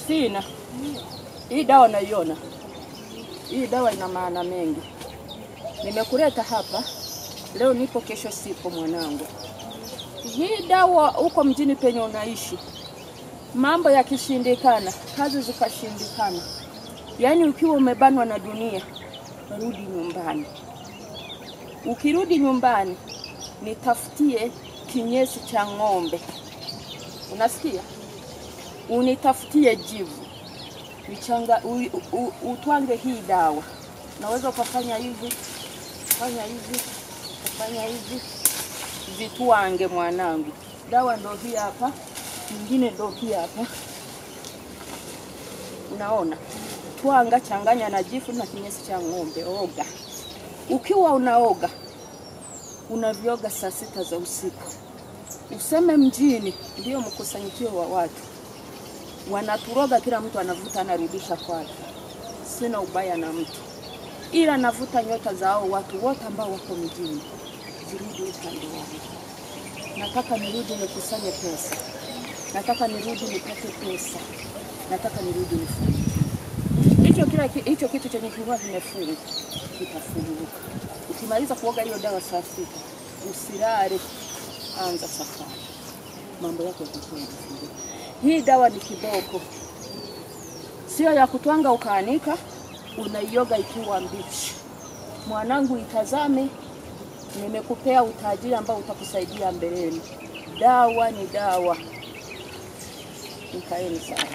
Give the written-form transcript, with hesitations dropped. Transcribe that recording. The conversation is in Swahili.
Sina. Hii dawa naiona. Hii dawa ina maana mengi. Nimekuleta hapa leo, nipo kesho sipo, mwanangu. Hii dawa huko mjini penye unaishi, mambo yakishindikana, kazi zikashindikana, yaani ukiwa umebanwa na dunia, rudi nyumbani. Ukirudi nyumbani, nitafutie kinyesi cha ng'ombe, unasikia? Unitafutie jivu Nichanga, utwange hii dawa. Naweza ukafanya hivi, fanya hivi, fanya hivi, zitwange mwanangu. Dawa ndo hii hapa, nyingine ndo hii hapa. Unaona? Twanga, changanya na jifu na kinyesi cha ng'ombe, oga. Ukiwa unaoga, unavyoga saa 6 za usiku. Useme mjini ndio mkusanyikio wa watu. Wanaturoga, kila mtu anavuta anarudisha kwake. Sina ubaya na mtu, ila navuta nyota za hao watu wote ambao wako mjini zirudi upande wangu. Nataka nirudi nikusanye pesa, nataka nirudi nipate pesa, nataka nirudi nifanye hicho. Kila hicho kitu chenye kilikuwa kimefunga kitafunguka. Ukimaliza kuoga hiyo dawa saa 6, usilale, anza safari, mambo yako yatakuwa yanafunguka. Hii dawa ni kiboko, sio ya kutwanga ukaanika, unaioga ikiwa mbichi. Mwanangu, itazame, nimekupea utajiri ambao utakusaidia mbeleni. Dawa ni dawa. Nikaeni sana.